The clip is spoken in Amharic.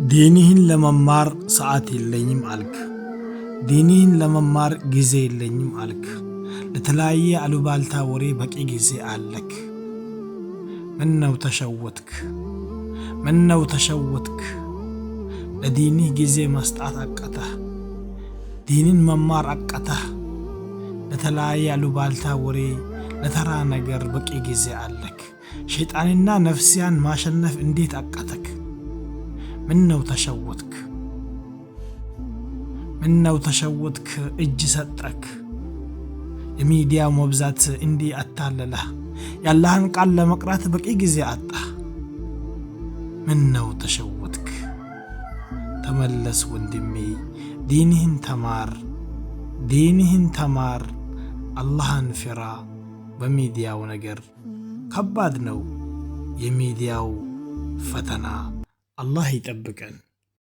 ዲንህን ለመማር ሰዓት የለኝም አልክ። ዲንህን ለመማር ጊዜ የለኝም አልክ። ለተለያየ አሉባልታ ወሬ በቂ ጊዜ አለክ። ምነው ተሸወትክ? ምነው ተሸወትክ? ለዲንህ ጊዜ መስጣት አቃተህ። ዲንን መማር አቃተህ። ለተለያየ አሉባልታ ወሬ፣ ለተራ ነገር በቂ ጊዜ አለክ። ሸይጣንና ነፍስያን ማሸነፍ እንዴት አቃተክ? ምነው ተሸወትክ? ምነው ተሸወትክ? እጅ ሰጠክ። የሚዲያው መብዛት እንዲህ አታለለህ። የአላህን ቃል ለመቅራት በቂ ጊዜ አጣህ። ምነው ተሸወትክ? ተመለስ ወንድሜ፣ ዲንህን ተማር፣ ዲንህን ተማር፣ አላህን ፍራ። በሚዲያው ነገር ከባድ ነው የሚዲያው ፈተና። አላህ ይጠብቀን።